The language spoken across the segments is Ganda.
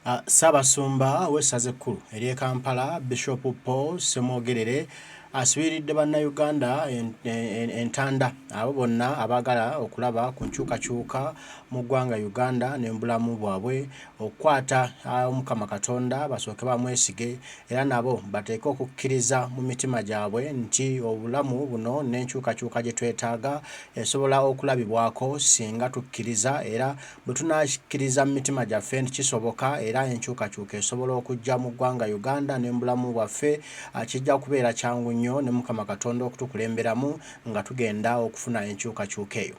Ssaabasumba w'essaza ekkulu ery'e Kampala, Bishop Paul Ssemwogerere asibiridde Bannayuganda entanda abo bonna abaagala okulaba ku nkyukakyuka mu ggwanga Uganda ne mu bulamu bwabwe okukwata Omukama Katonda basooke bamwesige era nabo bateeke okukkiriza mu mitima gyabwe nti obulamu buno n'enkyukakyuka gye twetaaga esobola okulabibwako singa tukkiriza era Bwe tunakikkiriza mu mitima gyaffe nti kisoboka era enkyukakyuka esobola okujja mu ggwanga Uganda ne mu bulamu bwaffe, kijja kubeera kyangu nnyo ne Mukama Katonda okutukulemberamu nga tugenda okufuna enkyukakyuka eyo.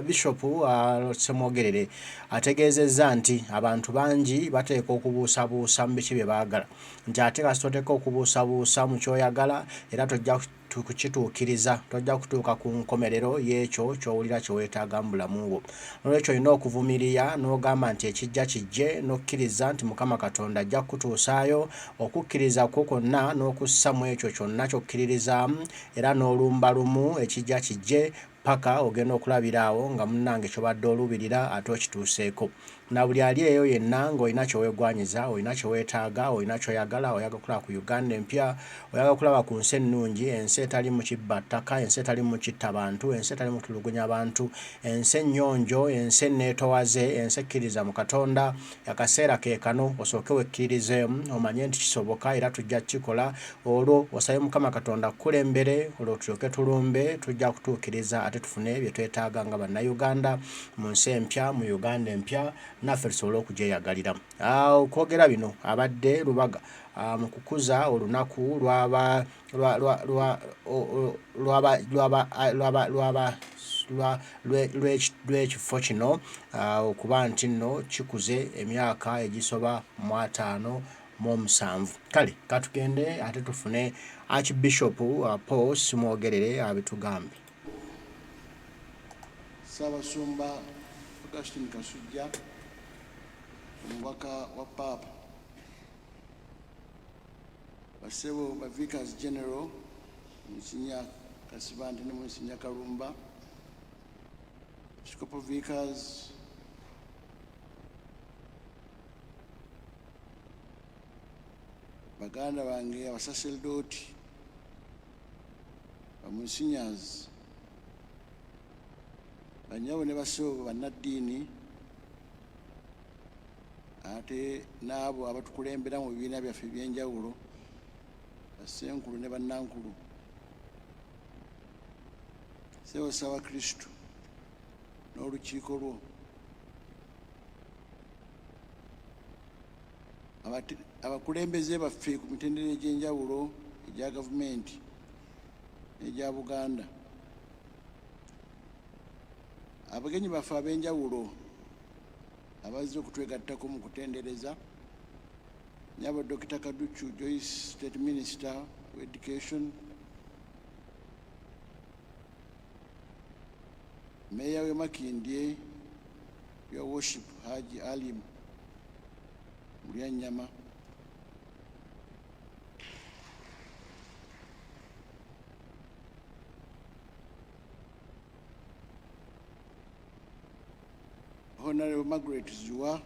Bishop Ssemwogerere ategeezezza nti abantu bangi bateekwa okubuusabuusa mu biki bye baagala nti ate kasita oteeka okubuusabuusa mu ky'oyagala era tojja kukituukiriza, tojja kutuuka ku nkomerero y'ekyo ky'owulira kye weetaaga mu bulamu bwo. N'olwekyo olina okuvumiria n'ogamba nti ekijja kijje, n'okkiriza nti Mukama Katonda ajja kukutuusaayo, okukkiriza kwo kwonna n'okussa mu ekyo kyonna ky'okkiririzaamu, era n'olumba lumu ekijja kijje, ppaka ogenda okulabira awo nga munnange ky'obadde oluubirira ate okituuseeko. Na buli ali eyo yenna ng'olina kye weegwanyiza, olina kye weetaaga, olina ky'oyagala, oyagala kulaba ku Uganda empya, oyagala kulaba ku nsi ennungi, ensi etalimu kibba ttaka, ensi etalimu kitta bantu, ensi etalimu kutulugunya bantu, ensi ennyonjo, ensi enneetowaze, ensi ekkiririza mu Katonda, akaseera ke kano osooke wekkiririzeemu omanye nti kisoboka era tujja kukikola, olwo osabe Mukama Katonda akukulembere, olwo tulyoke tulumbe, tujja kutuukiriza ate tufune bye twetaaga nga Bannayuganda. Mu nsi empya, mu Uganda empya, naffe tusobole okugyeyagalira. Okwogera bino abadde Lubaga mu kukuza olunaku lwaba lwa lwa lwa lwaba lwaba lwaba lwaba lwa lw'ekifo kino okuba nti nno kikuze emyaka egisoba mu 57. Kale katugende ate tufune Archbishop Paul Ssimwogerere abitugambe. Ssaabasumba Augustine Kasujja, omubaka wa Paapa, bassebo ba Vicars General Monsignor Kasibante ne Monsignor Kalumba, Episcopal Vicars, baganda bange abasaserdooti, Bamunsinyaz, bannyabo ne bassebo bannaddiini ate n'abo abatukulembera mu bibiina byaffe eby'enjawulo, bassenkulu ne bannankulu, Ssebo Ssabakristu n'olukiiko lwo, Abakulembeze baffe ku mitendera egy'enjawulo egya gavumenti n'egya Buganda, abagenyi baffe ab'enjawulo abazze okutwegattako mu kutendereza Nnyabo Dokita Kaducu Joyce, State Minister of Education, Meeya w'e Makindye, Your Worship Haji Ali Mulyanyama, Honorable Margaret Zziwa,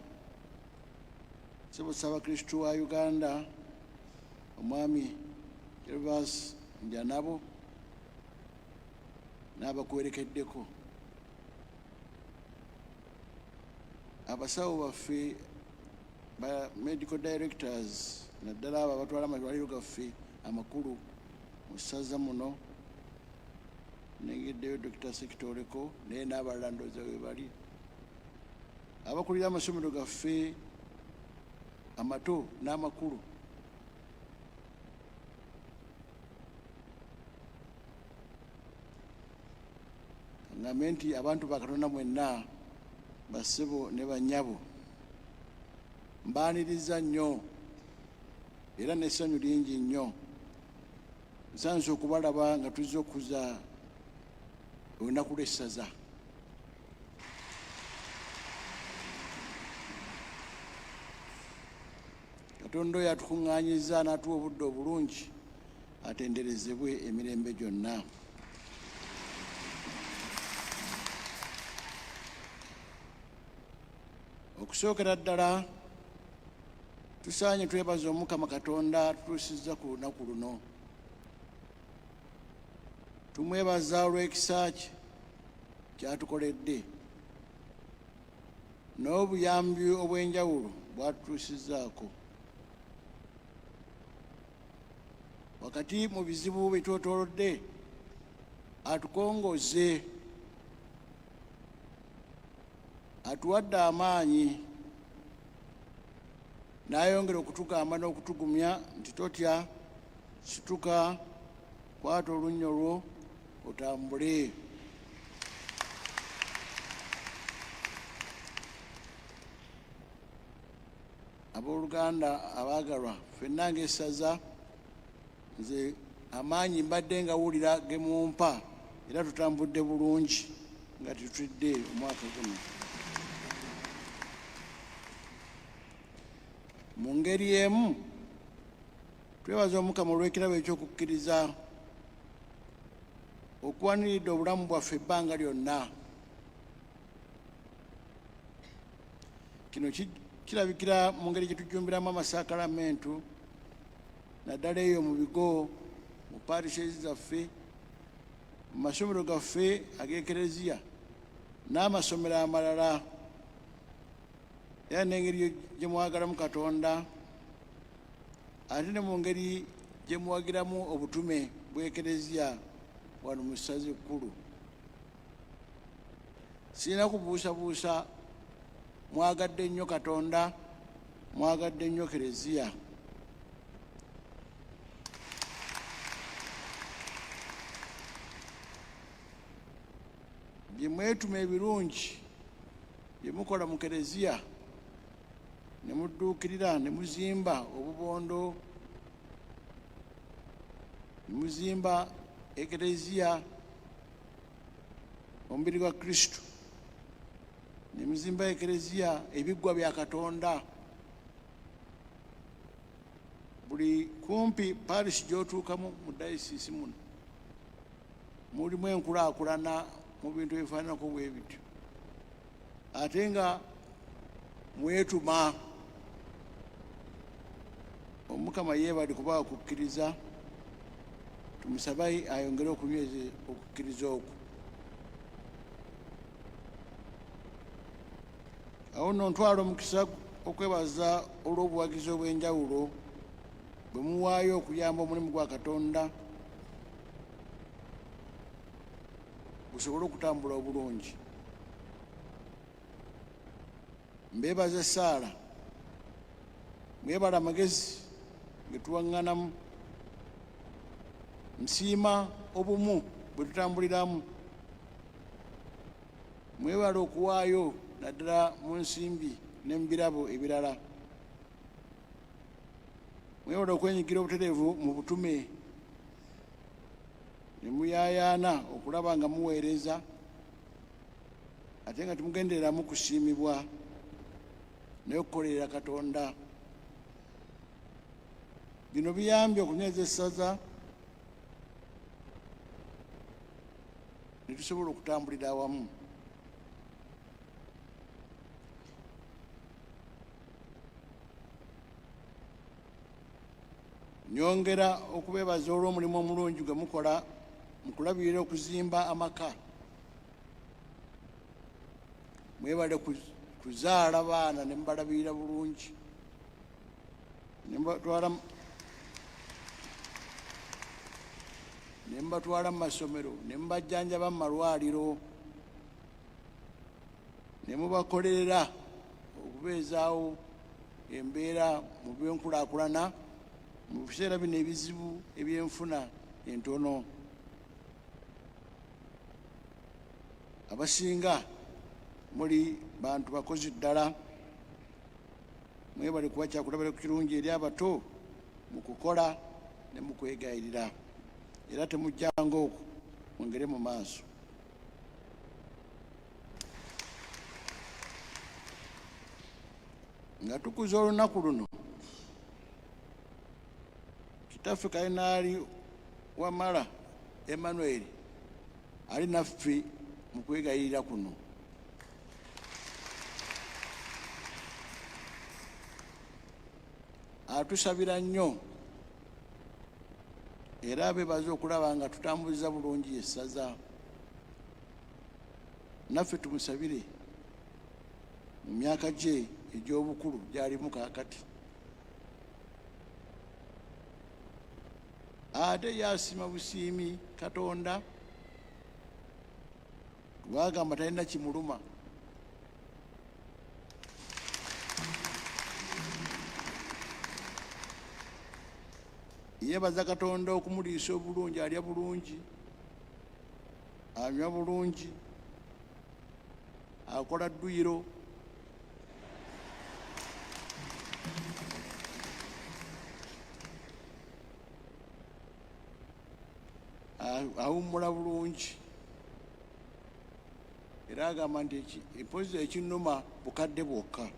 Ssebo Ssaabakristu wa Uganda, Omwami Gervas Ndyanabo n'abakuwerekeddeko. Abasawo baffe ba medical directors naddala abo abatwala amalwaliro gaffe amakulu mu ssaza muno, nnengeddeyo Dokita Ssekitooleko naye n'abalala ndowooza weebali, abakulira amasomero gaffe amato n'amakulu. Ngambe nti abantu ba Katonda mwenna, bassebo ne bannyabo, mbaanirizza nnyo era n'essanyu lingi nnyo. Nsanyuse okubalaba nga tuzze okukuza olunaku lw'essaza. Katonda oyo atukuŋŋaanyizza n'atuwa obudde obulungi atenderezebwe emirembe gyonna. Okusookera ddala Tusaanye twebaze Omukama Katonda atutuusizza ku lunaku luno. Tumwebaza olw'ekisa kye ky'atukoledde n'obuyambi obw'enjawulo bw'atutuusizzaako. Wakati mu bizibu bitwetoolodde, atukongozze, atuwadde amaanyi, n'ayongera okutugamba n'okutugumya nti totya, situka, kwata olunnyo lwo otambule. Abooluganda abaagalwa, ffenna ng'essaza, nze amaanyi mbadde ngawulira ge mumpa era tutambudde bulungi nga tetutidde omwaka guno. Mu ngeri emu, twebaza Omukama olw'ekirabo eky'okukkiriza okuwaniridde obulamu bwaffe ebbanga lyonna. Kino kirabikira mu ngeri gye tujjumbiramu amasakalamentu, naddala eyo mu bigo, mu parishes zaffe, mu masomero gaffe ag'Ekereziya n'amasomero amalala, era n'engeri gye mwagalamu Katonda, ate ne mu ngeri gye muwagiramu obutume bw'Ekereziya wano mu ssaza ekkulu. Sirina kubuusabuusa mwagadde nnyo Katonda, mwagadde nnyo Kereziya. Bye mwetuma ebirungi bye mukola mu Kereziya ne mudduukirira ne muzimba obubondo, ne muzimba Ekereziya omubiri gwa Kristo, ne muzimba Ekereziya ebiggwa bya Katonda. Buli kumpi parish gy'otuukamu mu dayisiisi muno mulimu enkulaakulana mu bintu ebifaananako bwe bityo, ate nga mwetuma. Omukama yeebale kubawa kukkiriza, tumusabe ayongere okunyweza okukkiriza okwo. Awo nno ntwala omukisa okwebaza olw'obuwagizi obw'enjawulo bwe muwaayo okuyamba omulimu gwa Katonda gusobole okutambula obulungi. Mbeebaza essaala, mwebale amagezi ge tuwaŋŋanamu. Nsiima obumu bwe tutambuliramu. Mwebale okuwaayo naddala mu nsimbi ne mu birabo ebirala. Mwebale okwenyigira obutereevu mu butume ne muyaayaana okulaba nga muweereza ate nga temugendereramu kusiimibwa naye okukolerera Katonda. Bino biyambye okunyweza essaza ne tusobola okutambulira awamu. Nyongera okubeebaza olw'omulimu omulungi gwe mukola mu kulabirira okuzimba amaka. Mwebale kuzaala baana ne mubalabirira bulungi ne mubatwala mu masomero ne mubajjanjaba mu malwaliro ne mubakolerera okubeezaawo embeera mu by'enkulaakulana mu biseera bino ebizibu eby'enfuna entono. Abasinga muli bantu bakozi ddala. Mwebale kuba kyakulabirako kirungi eri abato mu kukola ne mu kwegayirira, era temujjanga okwo, mwongere mu maaso. Nga tukuza olunaku luno, Kitaffe Kalinaali Wamala Emmanuel ali naffe mu kwegayirira kuno. Atusabira nnyo era abeebaza okulaba nga tutambuza bulungi essaza. Naffe tumusabire mu myaka gye egy'obukulu gy'alimu kaakati. Ate ye asiima busiimi Katonda kuba agamba talina kimuluma. Yeebaza Katonda okumuliisa obulungi, alya bulungi, anywa bulungi, akola dduyiro. Awummula bulungi era agamba nti empozi ekinnuma bukadde bwokka.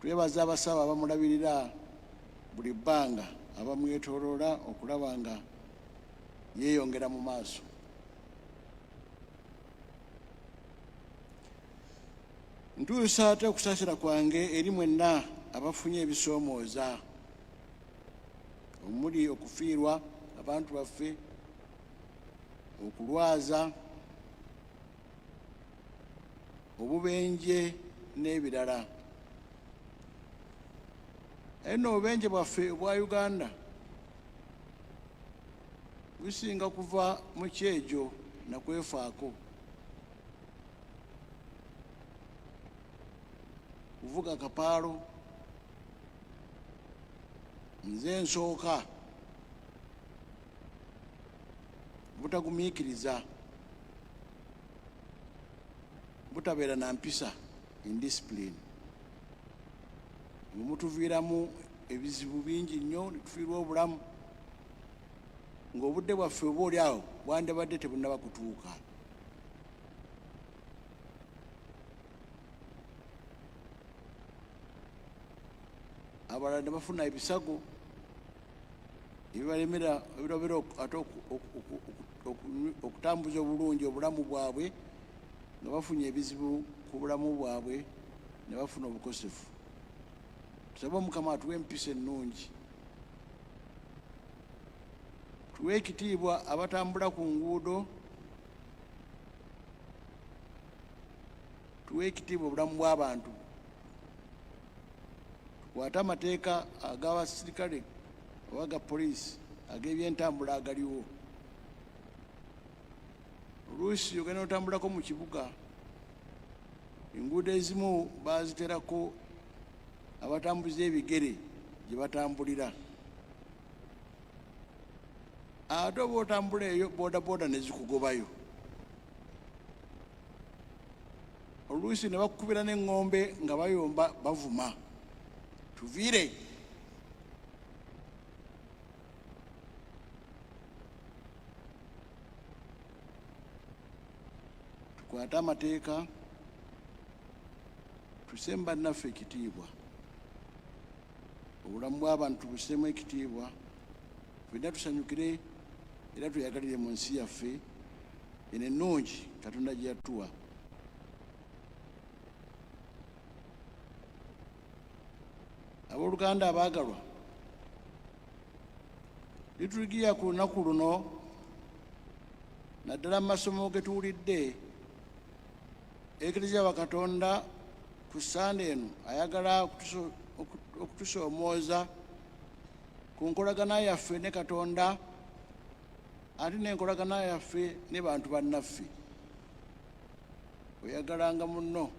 Twebaza abasawo abamulabirira buli bbanga abamwetooloola okulaba nga yeeyongera mu maaso. Ntuusa ate okusaasira kwange eri mwenna abafunye ebisoomooza omuli okufiirwa abantu baffe, okulwaza, obubenje n'ebirala. Naye nno obubenje bwaffe obwa Uganda businga kuva mu kyejo na kwefaako. Kuvuga kapaalo, nze nsooka, butagumiikiriza, butabeera na mpisa, indiscipline, nga mutuviiramu ebizibu bingi nnyo ne tufiirwa obulamu ng'obudde bwaffe oba oli awo bwandibadde tebunnaba kutuuka. Abalala ne bafuna ebisago ebibalemera ebirobera ate okutambuza obulungi obulamu bwabwe nga bafunye ebizibu ku bulamu bwabwe ne bafuna obukosefu. Tusabe Omukama atuwe empisa ennungi, tuwe ekitiibwa abatambula ku nguudo, tuwe ekitiibwa obulamu bw'abantu, tukwate amateeka ag'abasirikale oba aga poliisi ag'ebyentambula agaliwo. Oluusi ogenda otambulako mu kibuga, enguudo ezimu baaziterako abatambuza ebigere gye batambulira, ate oba otambula eyo bodaboda ne zikugobayo, oluusi ne bakukubira n'eŋŋombe nga bayomba bavuma, tuviire. Tukwate amateeka, tussemu bannaffe ekitiibwa, obulamu bw'abantu tubusseemu ekitiibwa, ffenna tusanyukire era tweyagalire mu nsi yaffe eno ennungi Katonda gye yatuwa. Abooluganda abaagalwa, Liturgiya ku lunaku luno, naddala mu masomo ge tuwulidde, Eklezia wa Katonda ku Ssande eno ayagala okutusoomooza ku nkolagana yaffe ne Katonda ate n'enkolagana yaffe ne bantu bannaffe. Oyagalanga munno,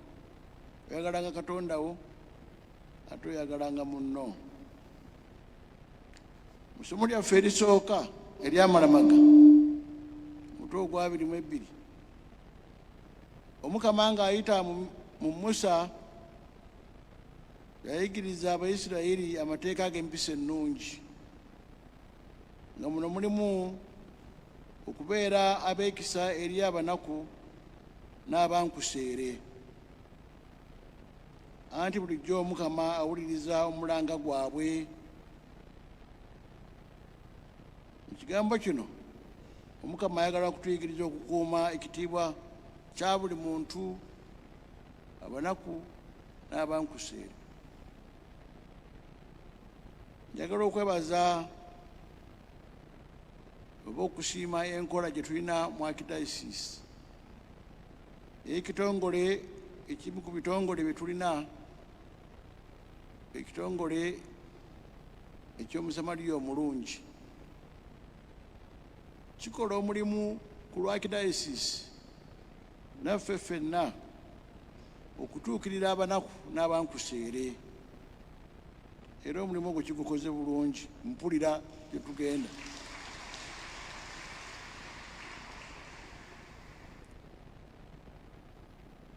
oyagalanga Katonda wo ate oyagalanga munno. Mu ssomo lyaffe erisooka ery'Amalamaga, mutwe ogwabiri mu ebbiri, Omukama ng'ayita mu Musa yayigiriza Abayisirayiri amateeka ag'empisa ennungi, nga muno mulimu okubeera ab'ekisa eri abanaku n'abankuseere. Anti bulijjo Omukama awuliriza omulanga gwabwe. Mu kigambo kino Omukama ayagala kutuyigiriza okukuuma ekitiibwa kya buli muntu, abanaku n'abankuseere. Njagala okwebaza oba okusiima enkola gye tulina mu Archdiocese ey'ekitongole, ekimu ku bitongole bye tulina, ekitongole eky'Omusamaliya Omulungi. Kikola omulimu ku lwa Archdiocese naffe ffenna okutuukirira abanaku n'abankuseere, era omulimu ogwo kigukoze bulungi, mpulira gye tugenda.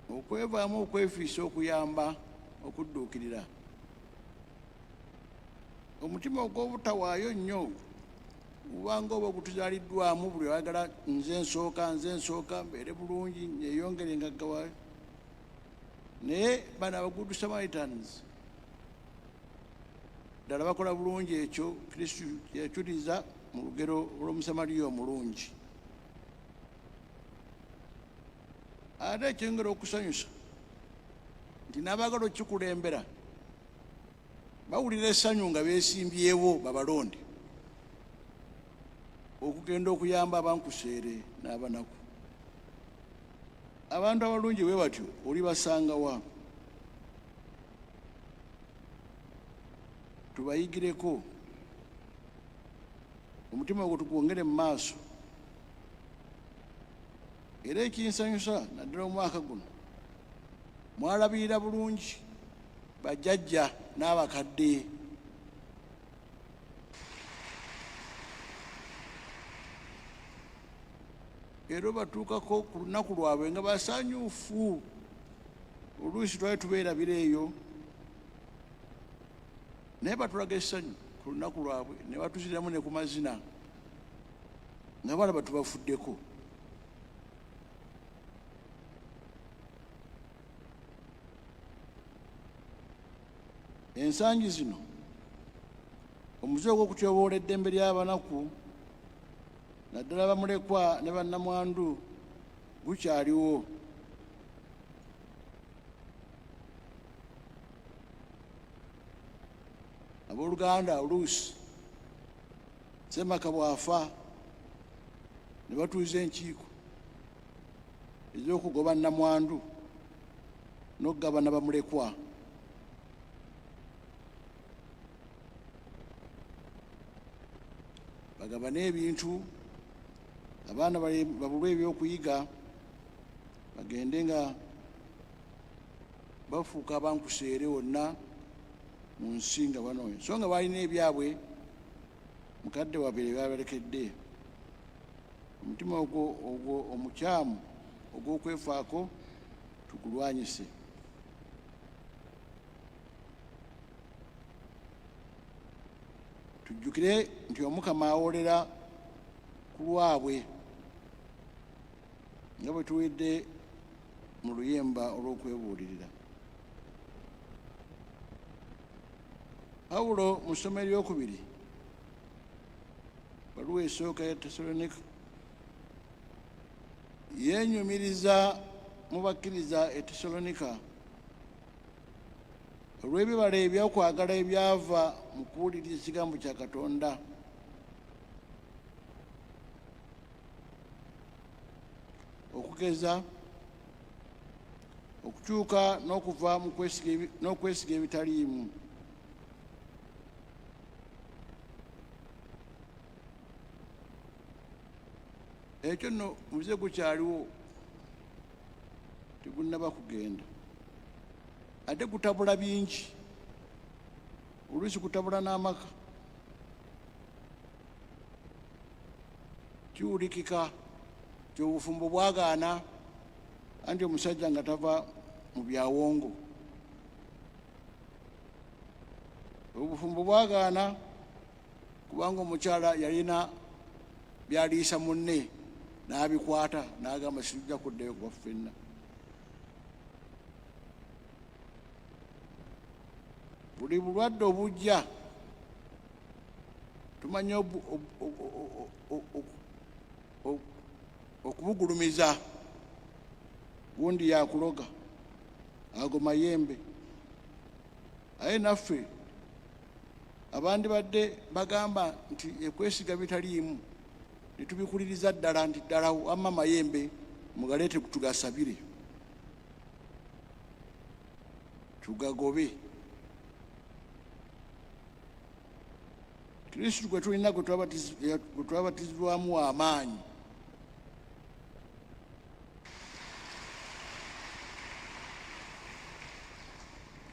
Okwevaamu okwefiisa okuyamba okudduukirira omutima ogw'obutawaayo nnyo gubanga oba ogutuzaaliddwamu, buli oyagala nze nsooka, nze nsooka mbeere bulungi, neyongere ngaggawayo. Naye bano aba Good Samaritans ddala bakola bulungi ekyo Kristu yajuliza mu lugero lw'Omusamaliya Omulungi. Ate ekyongera okusanyusa nti n'abaagala okukikulembera bawulira essanyu nga beesimbyewo babalonde okugenda okuyamba abankuseere n'abanaku. Abantu abalungi bwe batyo olibasanga wa? Tubayigireko, omutima ogwo tugwongere mu maaso. Era ekinsanyusa naddala omwaka guno mwalabirira bulungi bajjajja n'abakadde. Era obatuukako ku lunaku lwabwe nga basanyufu. Oluusi twali tubeerabira eyo, naye batulaga essanyu ku lunaku lwabwe ne batuziramu ne ku mazina nga balaba tubafuddeko. Ensangi zino omuze ogw'okutyoboola eddembe ly'abanaku naddala bamulekwa ne bannamwandu gukyaliwo. Abooluganda, oluusi ssemaka bw'afa ne batuuza enkiiko ez'okugoba nnamwandu n'okugabana bamulekwa. Bagabane ebintu, abaana babulwe ebyokuyiga, bagende nga bafuuka abankuseere wonna mu nsi nga banoonya, so nga balina ebyabwe mukadde waabwe bye babalekedde. Omutima ogwo ogwo omukyamu ogw'okwefaako tugulwanyise. Tujjukire nti Omukama awolera ku lwabwe, nga bwe tuwulidde mu luyimba olw'okwebuulirira. Pawulo mu ssomo eryokubiri, baluwa esooka ya Tesalonika, yeenyumiriza mu bakkiriza e Tesalonika olw'ebibala eby'okwagala ebyava mu kuwuliriza ekigambo kya Katonda. Okugeza, okukyuka n'okuva mu n'okwesiga ebitaliimu. Ekyo nno muze gukyaliwo, tegunnaba kugenda, ate gutabula bingi, oluusi gutabula n'amaka. Kiwulikika nti obufumbo bwagaana anti omusajja nga tava mu byawongo. Obufumbo bwagaana kubanga omukyala yalina byaliisa munne n'abikwata n'agamba sijja kuddayo kuba ffenna. Buli bulwadde obujja tumanyi okubugulumiza, gundi yakuloga, ago mayembe. Aye naffe Abandibadde bagamba nti ekwesiga bitaliimu ne tubikuliriza ddala nti ddala wamma mayembe mugaleete tugasabire tugagobe. Kristu gwe tulina gwe twabatizibwamu wa maanyi.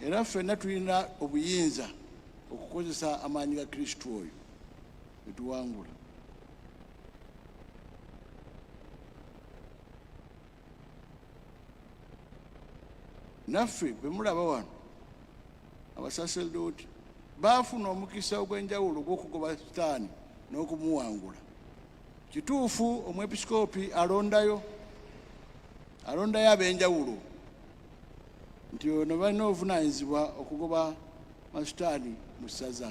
Era ffenna tulina obuyinza okukozesa amaanyi ga Kristu oyo ne tuwangula. Naffe bwe mulaba wano abasaserdooti baafuna omukisa ogw'enjawulo ogw'okugoba sitaani n'okumuwangula. Kituufu omwepisikoopi alondayo alondayo ab'enjawulo nti ono balina obuvunaanyizibwa okugoba masitaani mu ssaza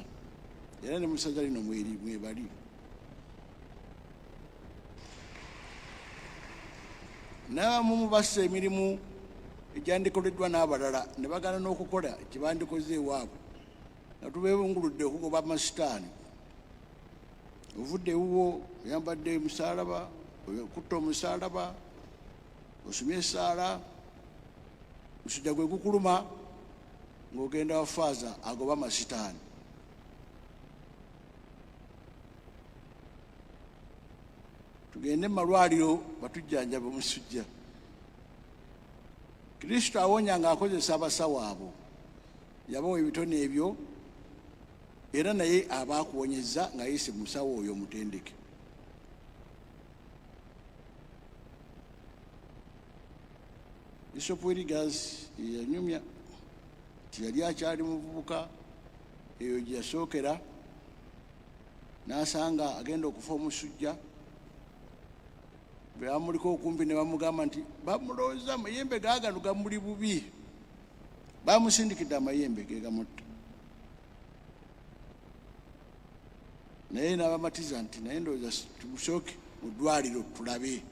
era ne mu ssaza lino mweri mwebali. N'abamu mu bassa emirimu egyandikoleddwa n'abalala ne bagaana n'okukola gye bandikoze ewaabwe nga tubeebunguludde okugoba amasitaani. Ovudde ewuwo oyambadde omusaalaba, okutte omusaalaba, osomye essaala, omusujja gwe gukuluma ng'ogenda wa faaza agoba amasitaani. Tugende mu malwaliro batujjanjabe omusujja. Kristo awonya ng'akozesa abasawo abo. Yabawa ebitone ebyo era naye aba akuwonyezza ng'ayise mu musawo oyo omutendeke. Bishop Willigers yanyumya nti yali akyali muvubuka eyo gye yasookera n'asanga agenda okufa omusujja bwe bamuliko okumpi ne bamugamba nti bamulowooza amayembe gaagano gamuli bubi bamusindikidde amayembe ge gamutta naye n'abamatiza nti naye ndowooza tumusooke mu ddwaliro tulabe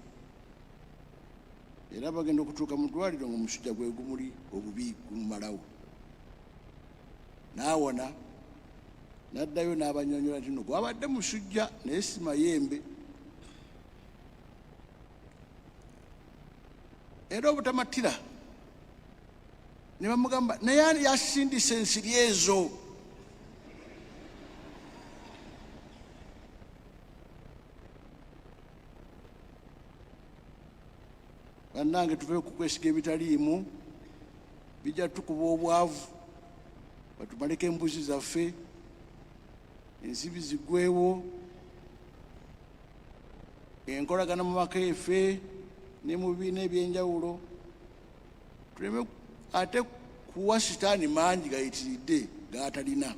era bagenda okutuuka mu ddwaliro nga omusujja gwe gumuli obubi gumumalawo n'awona n'addayo n'abanyonyola nti no gwabadde musujja naye si mayembe era obutamatira ne bamugamba naye yasindise ensiri ezo. Bannange tuve ku kwesiga ebitaliimu, bijja tukuba obwavu batumaleko embuzi zaffe, ensibi ziggwewo, enkolagana mu maka efe ne mu bibiina eby'enjawulo, tuleme ate kuwa sitaani mangi gayitiridde g'atalina.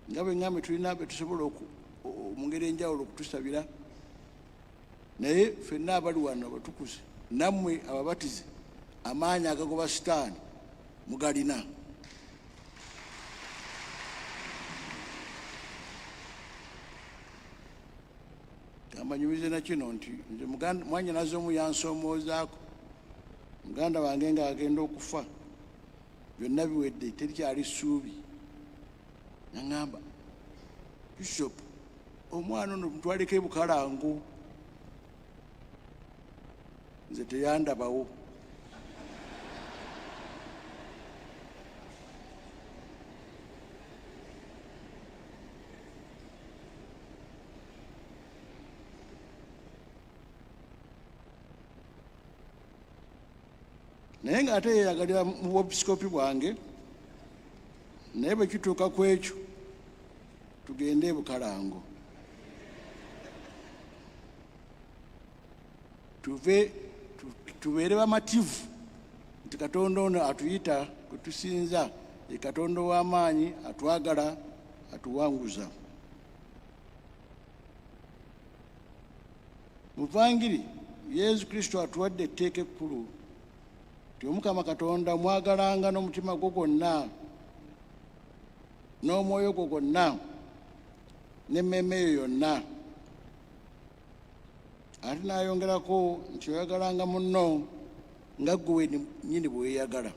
Nga bwe ŋŋambye tulina be tusobola mu ngeri enjawulo okutusabira. Naye ffenna abali wano abatukuze nammwe ababatize amaanyi agagoba sitaani mugalina. Gamba nyumize na kino nti nze mwannyinaze omu yansoomoozaako muganda wange ng'agenda okufa byonna biwedde terikyali ssuubi naŋŋamba Bishop omwana ono mutwaleko e Bukalango nze teyandabawo. Naye ng'ate yeeyagalira mu bwepisikoopi bwange, naye bwe kituuka ku ekyo tugende e Bukalango tuve tubeere bamativu nti Katonda ono atuyita kwe tusinza ye Katonda ow'amaanyi atwagala atuwanguza. Mu Vangiri, Yezu Kristo atuwadde etteeka ekkulu nti Omukama Katonda omwagalanga n'omutima gwo gwonna n'omwoyo gwo gwonna n'emmeeme yo yonna. Ate n'ayongerako nti oyagalanga munno nga ggwe wennyini bwe weeyagala.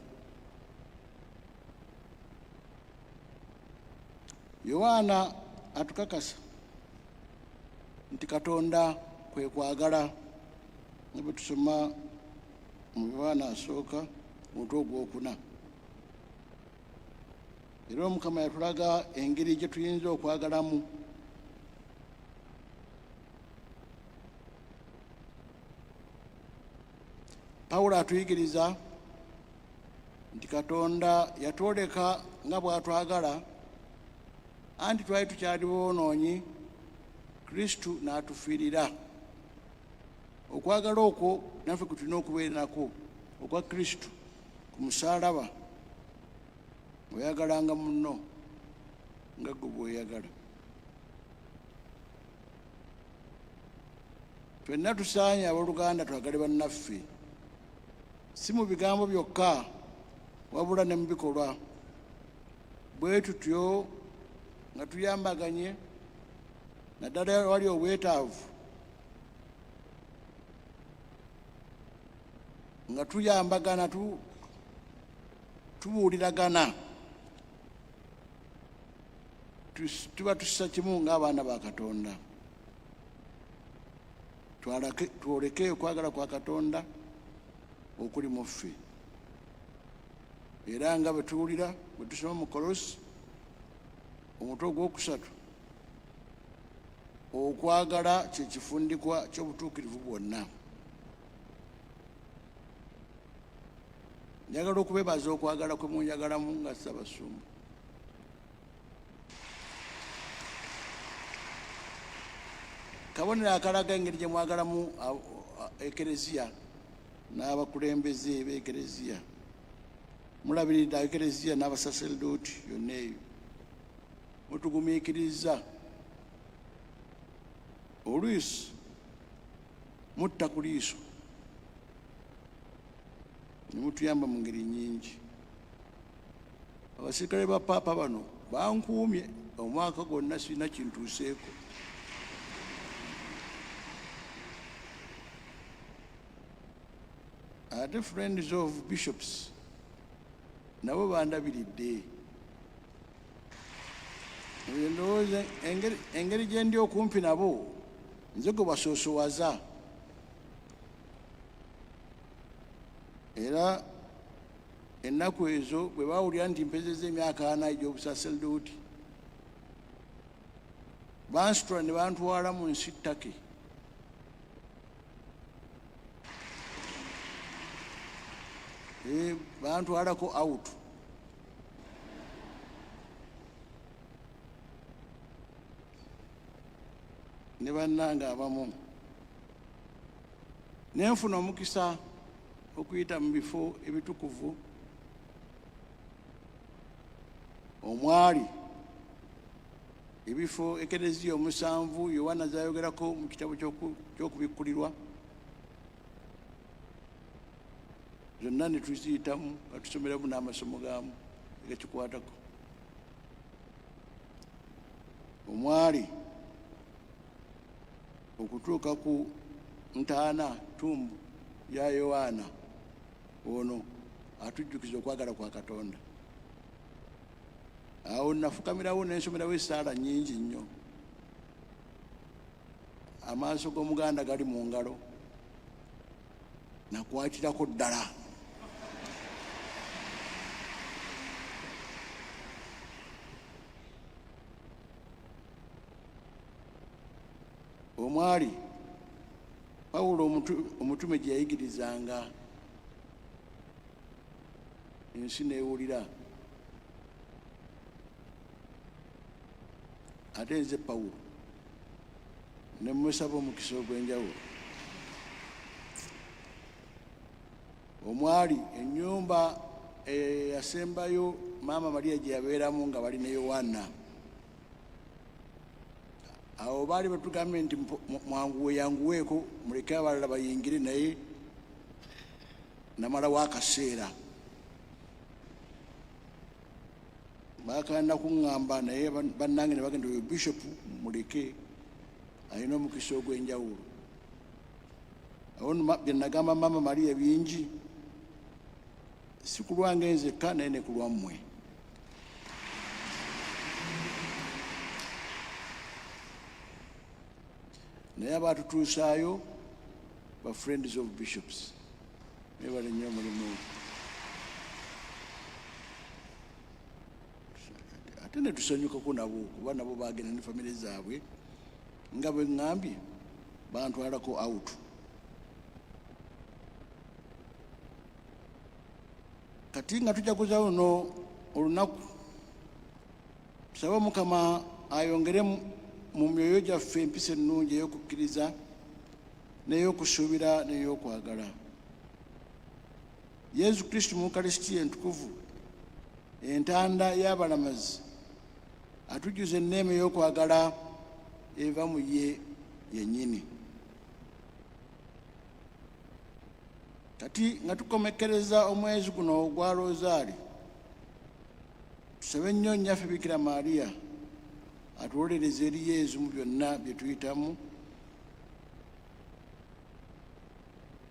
Yowaana atukakasa nti Katonda kwe kwagala, nga bwe tusoma mu Yowaana asooka omutwe ogwokuna. Era Omukama yatulaga engeri gye tuyinza okwagalamu. Pawulo atuyigiriza nti Katonda yatwoleka nga bw'atwagala, anti twali tukyali boonoonyi, Kristu n'atufiirira. Okwagala okwo naffe kwe tulina okubeera nakwo, okwa Kristu ku musaalaba, oyagalanga munno nga ggwe bw'oyagala. Ffenna tusaanye abooluganda twagale bannaffe, si mu bigambo byokka wabula ne mu bikolwa. Bwe tutyo nga tuyambaganye naddala awali obwetaavu, nga tuyambagana, tubuuliragana, tuba tussa kimu ng'abaana ba Katonda. Twoleke okwagala kwa Katonda okuli mu ffe. Era nga bwe tuwulira bwe tusoma mu Kolosi omutwe ogwokusatu, okwagala kye kifundikwa ky'obutuukirivu bwonna. Njagala okubebaza okwagala kwe munjagalamu nga Ssabasumba. Kabonero akalaga engeri gye mwagalamu Ekereziya n'abakulembeze b'Ekereziya. Mulabiridde Ekereziya n'abasaserdooti yonna eyo. Mutugumiikiriza. Oluusi mutta ku liiso ne mutuyamba mu ngeri nnyingi. Abasirikale ba Paapa bano bankuumye omwaka gwonna sirina kintuuseeko. Ate Friends of Bishops nabo bandabiridde. Nze ndowooza engeri gye ndi okumpi nabo nze gwe basoosowaza. Era ennaku ezo bwe baawulira nti mpezezza emyaka ana egy'obusaserdooti, bansitula ne bantwala mu nsi Turkey. Bantwalako out. Ne bannange abamu. Ne nfuna omukisa okuyita mu bifo ebitukuvu omwali ebifo ekereziya omusanvu Yowanna z'ayogerako mu kitabo ky'Okubikkulirwa, zonna ne tuziyitamu nga tusomeramu n'amasomo gaamu agakikwatako, omwali okutuuka ku ntaana, tumbu, ya Yowaana ono atujjukiza okwagala kwa Katonda. Awo nafukamirawo ne nsomerawo essaala nnyingi nnyo. Amaaso g'Omuganda gali mu ngalo, nakwatirako ddala. Omwali Pawulo omutume gye yayigirizanga ensi n'ewulira. Ate nze Pawulo ne mmusaba omukisa ogw'enjawulo. Omwali ennyumba eyasembayo Maama Maria gye yabeeramu nga bali ne Yowanna. Awo baali batugambye nti mwanguwe yanguweeko muleke abalala bayingire, naye namalawo akaseera. Bakanda kuŋŋamba naye bannange ne bagenda, oyo bishop muleke alina omukisa ogw'enjawulo. Awo nno bye nagamba Maama Maria bingi, si ku lwange nzekka naye ne ku lwammwe. Naye abaatutuusaayo ba Friends of Bishops, mwebale nnyo omulimu ogwo. Ate ne tusanyukako nabo, kuba nabo bagenda ne famire zaabwe. Nga bwe ŋŋambye, bantwalako out. Kati nga tujaguza luno olunaku, tusabe Omukama ayongere mu myoyo gyaffe empisa ennungi ey'okukkiriza n'ey'okusuubira n'ey'okwagala. Yezu Kristu mu Ukarisitiya entukuvu, entanda y'abalamazi, atujjuza enneema ey'okwagala eva mu ye yennyini. Kati nga tukomekkereza omwezi guno ogwa Rozaali, tusabe nnyo Nnyaffe Bikira Maria atuwolereze eri Yezu mu byonna bye tuyitamu,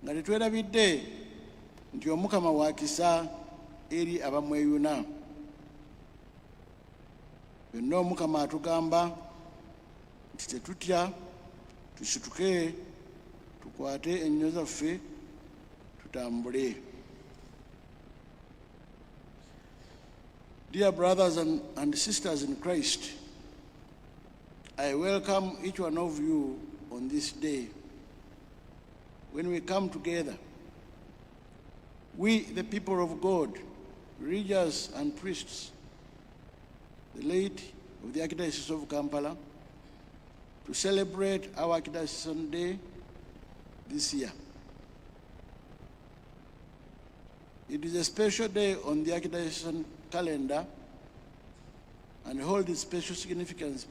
nga tetwerabidde nti Omukama wa kisa eri abamweyuna. Byonna Omukama atugamba nti tetutya, tusituke, tukwate ennyo zaffe, tutambule. Dear brothers and sisters in Christ, I welcome each one of you on this day when we come together. We, the people of God, religious and priests, the laity of the Archdiocese of Kampala, to celebrate our Archdiocesan Day this year. It is a special day on the Archdiocesan calendar and holds special significance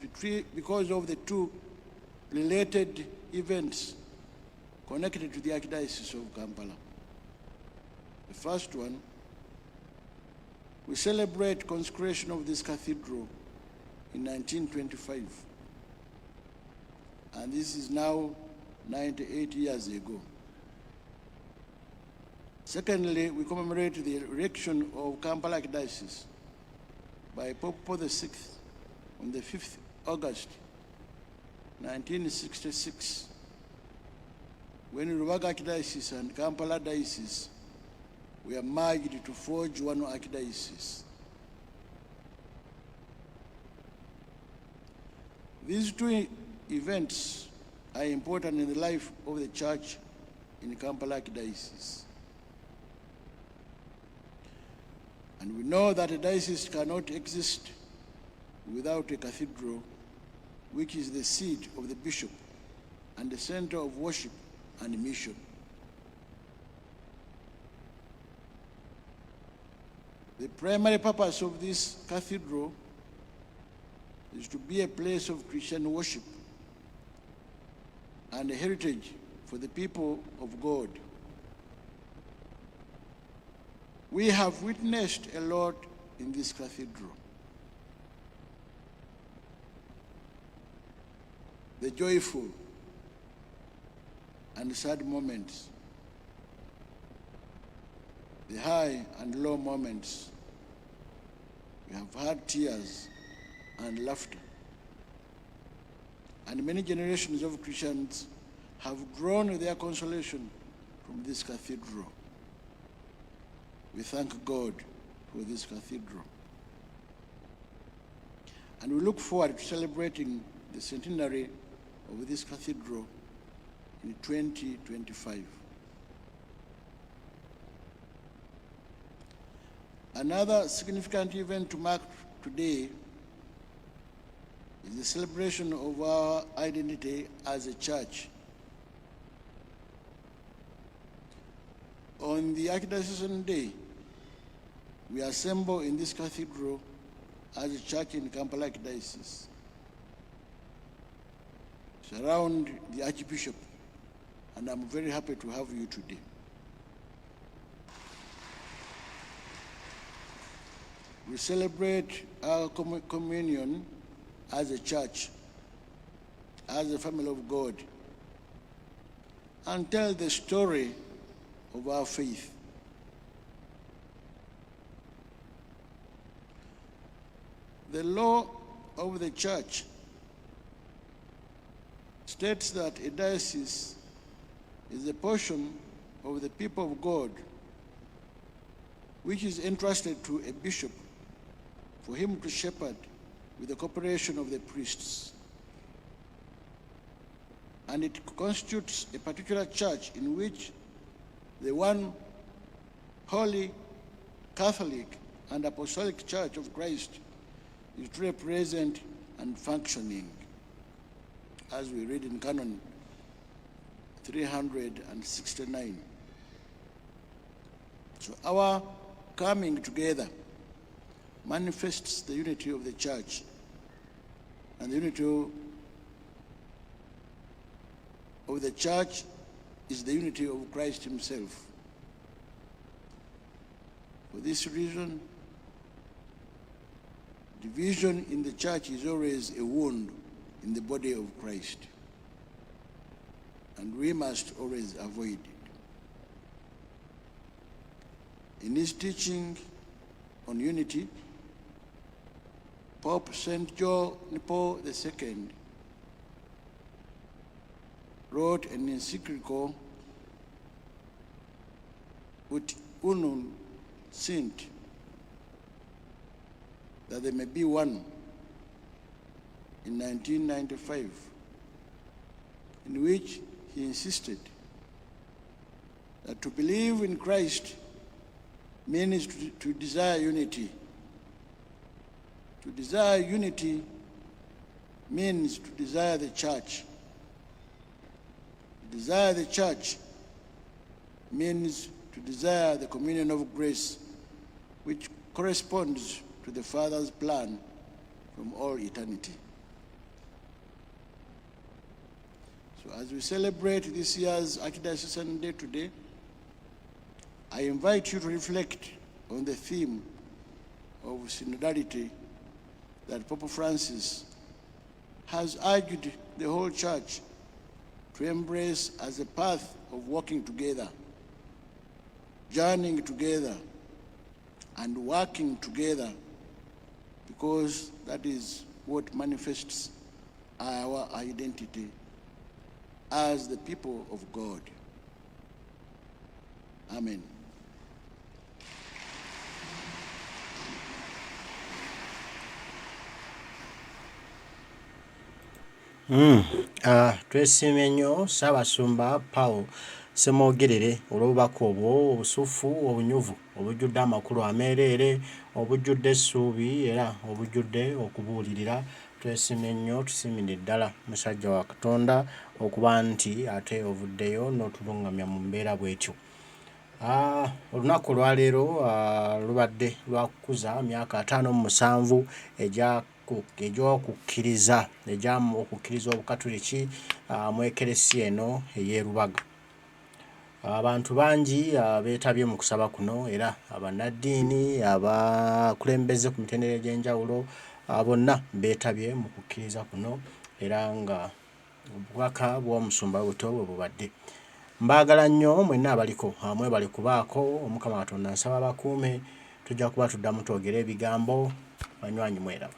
because of the two related events connected to the Archdiocese of Kampala. The first one, we celebrate consecration of this cathedral in 1925, and this is now 98 years ago. Secondly, we commemorate the erection of Kampala Archdiocese by Pope Paul VI on the 5th August 1966, when Rubaga Archdiocese and Kampala Diocese were merged to forge one archdiocese. These two events are important in the life of the Church in Kampala Archdiocese. And we know that a diocese cannot exist without a cathedral, which is the seat of the bishop and the center of worship and mission. The primary purpose of this cathedral is to be a place of Christian worship and a heritage for the people of God. We have witnessed a lot in this cathedral. The joyful and sad moments, the high and low moments. We have had tears and laughter. And many generations of Christians have drawn their consolation from this cathedral. We thank God for this cathedral. And we look forward to celebrating the centenary of this cathedral in 2025. Another significant event to mark today is the celebration of our identity as a church. On the Archdiocesan Day, we assemble in this cathedral as a church in Kampala Archdiocese, surround the Archbishop, and I'm very happy to have you today. We celebrate our communion as a church, as a family of God, and tell the story of our faith. The law of the church states that a diocese is a portion of the people of God which is entrusted to a bishop for him to shepherd with the cooperation of the priests. And it constitutes a particular church in which the one holy, Catholic, and Apostolic Church of Christ is truly present and functioning, as we read in Canon 369. So our coming together manifests the unity of the church and the unity of the church is the unity of Christ himself. For this reason, division in the church is always a wound in the body of Christ, and we must always avoid it. In his teaching on unity, Pope St. John Paul II wrote an encyclical Ut Unum Sint, that they may be one, in 1995, in which he insisted that to believe in Christ means to desire unity. To desire unity means to desire the church. To desire the church means to desire the communion of grace, which corresponds to the Father's plan from all eternity. So as we celebrate this year's Archdiocesan Day today, I invite you to reflect on the theme of synodality that Pope Francis has urged the whole church to embrace as a path of walking together, journeying together, and working together, because that is what manifests our identity as the people of God. Amen. Twesiimye nnyo Ssaabasumba Paul Ssemwogerere olw'obubaka obwo obusufu, obunyuvu, obujjudde amakulu ameereere, obujjudde essuubi era obujjudde okubuulirira. Twesiimye nnyo, tusiimire ddala musajja wa Katonda okuba nti ate ovuddeyo n'otulungamya mu mbeera bw'etyo. Olunaku olwaleero lubadde lwa kukuza myaka 57 egya egy'okukkiriza egya okukkiriza Obukatuliki mu Ekeresia eno ey'e Lubaga. Abantu bangi beetabye mu kusaba kuno era bannaddiini, abakulembeze ku mitendera egy'enjawulo bonna beetabye mu kukkiriza kuno era nga obubaka bw'omusumba butyo bwe bubadde. Mbaagala nnyo mwenna abaliko, mwebale kubaako, Omukama Katonda nsaba abakuume, tujja kuba tuddamu twogere ebigambo, banywanyi mweraba.